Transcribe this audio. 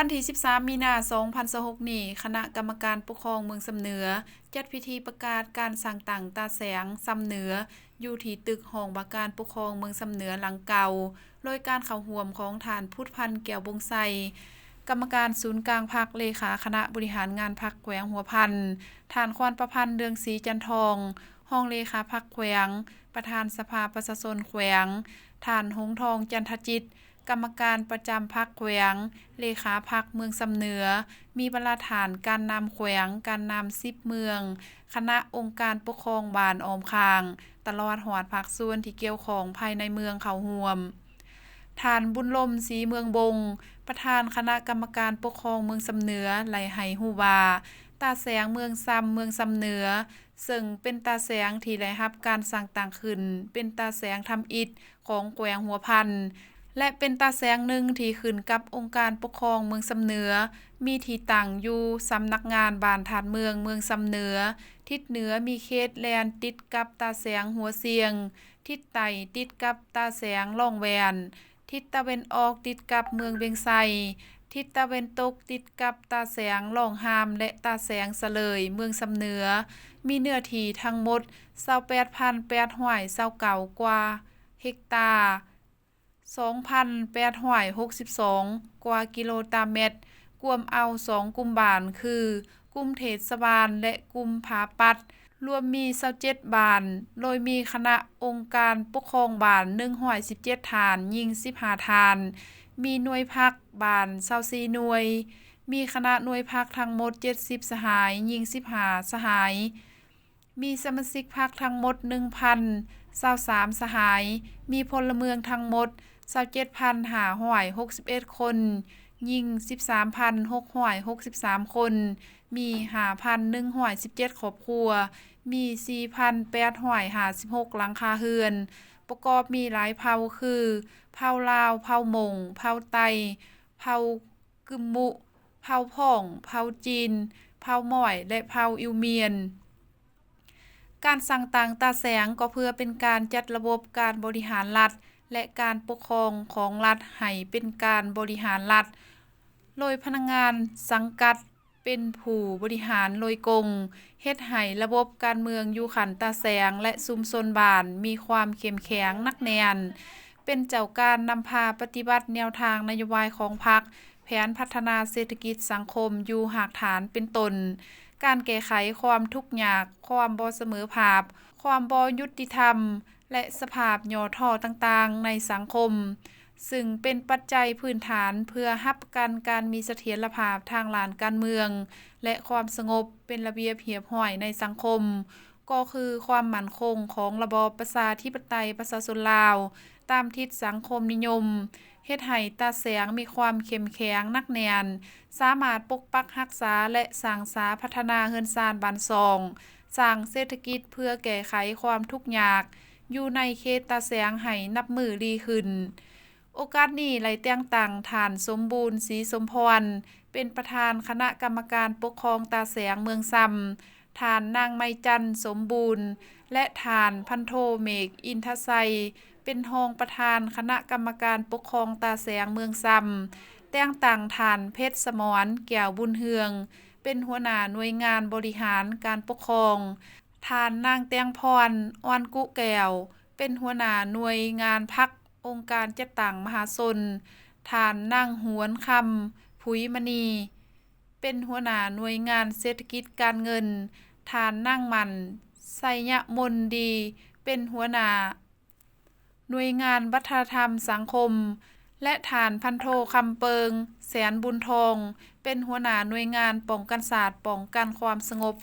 ວັນທີສິບສາມ ມີນາ ສອງພັນຊາວຫົກນີ້, ຄະນະກຳມະການປົກຄອງເມືອງຊຳເໜືອ ຈັດພິທີປະກາດການສ້າງຕັ້ງຕາແສງຊຳເໜືອ ຢູ່ທີ່ຕຶກຫ້ອງວ່າການປົກຄອງເມືອງຊຳເໜືອຫຼັງເກົ່າ, ໂດຍການເຂົ້າຮ່ວມຂອງທ່ານ ພຸດພັນ ແກ້ວວົງໄຊ, ກຳມະການສູນກາງພັກ, ເລຂາຄະນະບໍລິຫານງານພັກແຂວງຫົວພັນ, ທ່ານ ຄວນປະພັນ ເຮືອງສີຈັນທອງ, ຮອງເລຂາພັກແຂວງ, ປະທານສະພາປະຊາຊົນແຂວງ, ທ່ານ ຫົງທອງ ຈັນທະຈິດ, ກຳມະການປະຈຳພັກແຂວງ, ເລຂາພັກເມືອງຊຳເໜືອ, ມີບັນດາທ່ານການນຳແຂວງ, ການນຳສິບເມືອງ, ຄະນະອົງການປົກຄອງບ້ານອ້ອມຂ້າງ, ຕະຫຼອດຮອດພາກສ່ວນທີ່ກ່ຽວຂ້ອງພາຍໃນເມືອງເຂົ້າຮ່ວມ. ທ່ານ ບຸນລົມ ສີເມືອງບົງ, ປະທານຄະນະກຳມະການປົກຄອງເມືອງຊຳເໜືອ ໄດ້ໃຫ້ຮູ້ວ່າ ຕາແສງເມືອງຊຳ, ເມືອງຊຳເໜືອ ເຊິ່ງເປັນຕາແສງທີ່ໄດ້ຮັບການສ້າງຕັ້ງຂຶ້ນເປັນຕາແສງທຳອິດຂອງແຂວງຫົວພັນ ແລະ ເປັນຕາແສງໜຶ່ງທີ່ຂຶ້ນກັບອົງການປົກຄອງເມືອງຊຳເໜືອ, ມີທີ່ຕັ້ງຢູ່ສຳນັກງານບ້ານທາດເມືອງ ເມືອງຊຳເໜືອ, ທິດເໜືອມີເຂດແດນຕິດກັບຕາແສງຫົວຊຽງ, ທິດໃຕ້ຕິດກັບຕາແສງລ້ອງແວ່ນ, ທິດຕາເວັນອອກຕິດກັບເມືອງວຽງໄຊ, ທິດຕາເວັນຕົກຕິດກັບຕາແສງລ້ອງຮາມ ແລະ ຕາແສງສະເຫຼີຍ ເມືອງຊຳເໜືອ, ມີເນື້ອທີ່ທັງໝົດ ຊາວແປດພັນແປດຮ້ອຍຊາວເກົ້າກວ່າເຮັກຕາ, ສອງພັນແປດຮ້ອຍຫົກສິບສອງກວ່າກິໂລຕາແມັດ, ກວມເອົາສອງກຸ່ມບ້ານ ຄື ກຸ່ມເທດສະບານ ແລະ ກຸ່ມຜາປັດ, ລວມມີຊາວເຈັດບ້ານ, ໂດຍມີຄະນະອົງການປົກຄອງບ້ານ ໜຶ່ງຮ້ອຍສິບເຈັດທ່ານ, ຍິງສິບຫ້າທ່ານ, ມີໜ່ວຍພັກບ້ານ ຊາວສີ່ໜ່ວຍ, ມີຄະນະໜ່ວຍພັກທັງໝົດ ເຈັດສິບສະຫາຍ, ຍິງສິບຫ້າສະຫາຍ, ມີສະມາຊິກພັກທັງໝົດ ໜຶ່ງພັນຊາວສາມສະຫາຍ, ມີພົນລະເມືອງທັງໝົດ ຊາວເຈັດພັນຫ້າຮ້ອຍຫົກສິບເອັດຄົນ, ຍິງສິບສາມພັນຫົກຮ້ອຍຫົກສິບສາມຄົນ, ມີຫ້າພັນໜຶ່ງຮ້ອຍສິບເຈັດຄອບຄົວ, ມີສີ່ພັນແປດຮ້ອຍຫ້າສິບຫົກຫຼັງຄາເຮືອນ, ປະກອບມີຫຼາຍເຜົ່າຄື ເຜົ່າລາວ, ເຜົ່າມົ້ງ, ເຜົ່າໄຕ, ເຜົ່າກຶມມຸ, ເຜົ່າພ້ອງ, ເຜົ່າຈີນ, ເຜົ່າມອຍ ແລະ ເຜົ່າອິວມຽນ. ການສ້າງຕັ້ງຕາແສງກໍເພື່ອເປັນການຈັດລະບົບການບໍລິຫານລັດ ແລະ ການປົກຄອງຂອງລັດໃຫ້ເປັນການບໍລິຫານລັດ ໂດຍພະນັກງານສັງກັດເປັນຜູ້ບໍລິຫານໂດຍກົງ, ເຮັດໃຫ້ລະບົບການເມືອງຢູ່ຂັ້ນຕາແສງ ແລະ ຊຸມຊົນບ້ານມີຄວາມເຂັ້ມແຂງໜັກແໜ້ນ, ເປັນເຈົ້າການນຳພາປະຕິບັດແນວທາງນະໂຍບາຍຂອງພັກ, ແຜນພັດທະນາເສດຖະກິດສັງຄົມຢູ່ຮາກຖານເປັນຕົ້ນ, ການແກ້ໄຂຄວາມທຸກຍາກ, ຄວາມບໍ່ສະເໝີພາບ, ຄວາມບໍ່ຍຸຕິທຳ ແລະ ສະພາບຫຍໍ້ທໍ້ຕ່າງໆໃນສັງຄົມ, ຊຶ່ງເປັນປັດໄຈພື້ນຖານເພື່ອຮັບປະກັນການມີສະຖຽນລະພາບທາງດ້ານການເມືອງ ແລະ ຄວາມສະຫງົບເປັນລະບຽບຮຽບຮ້ອຍໃນສັງຄົມ, ກໍຄືຄວາມໝັ້ນຄົງຂອງລະບອບປະຊາທິປະໄຕປະຊາຊົນລາວ ຕາມທິດສັງຄົມນິຍົມ, ເຮັດໃຫ້ຕາແສງມີຄວາມເຂັ້ມແຂງໜັກແໜ້ນ, ສາມາດປົກປັກຮັກສາ ແລະ ສ້າງສາພັດທະນາເຮືອນຊານບ້ານຊ່ອງ, ສ້າງເສດຖະກິດເພື່ອແກ້ໄຂຄວາມທຸກຍາກຢູ່ໃນເຂດຕາແສງໃຫ້ນັບມື້ດີຂຶ້ນ. ໂອກາດນີ້ໄດ້ແຕ່ງຕັ້ງທ່ານ ສົມບູນ ສີສົມພອນ ເປັນປະທານຄະນະກຳມະການປົກຄອງຕາແສງເມືອງຊຳ, ທ່ານນາງ ໄມຈັນ ສົມບູນ ແລະ ທ່ານພັນໂທ ເມກ ອິນທະໄຊ ເປັນຮອງປະທານຄະນະກຳມະການປົກຄອງຕາແສງເມືອງຊຳ, ແຕ່ງຕັ້ງທ່ານ ເພັດສະໝອນ ແກ້ວບຸນເຮືອງ ເປັນຫົວໜ້າໜ່ວຍງານບໍລິຫານການປົກຄອງ, ທ່ານນາງ ແຕງພອນ ອອນກຸແກ້ວ ເປັນຫົວໜ້າໜ່ວຍງານພັກອົງການຈັດຕັ້ງມະຫາຊົນ, ທ່ານນາງ ຫວນຄຳ ຜຸຍມະນີ ເປັນຫົວໜ້າໜ່ວຍງານເສດຖະກິດການເງິນ, ທ່ານນາງ ໝັ້ນ ໄຊຍະມົນດີ ເປັນຫົວໜ້າໜ່ວຍງານວັດທະນະທຳສັງຄົມ ແລະ ທ່ານພັນໂທ ຄຳເປິງ ແສນບຸນທອງ ເປັນຫົວໜ້າໜ່ວຍງານປ້ອງກັນຊາດ ປ້ອງກັນຄວາມສະຫງົບ.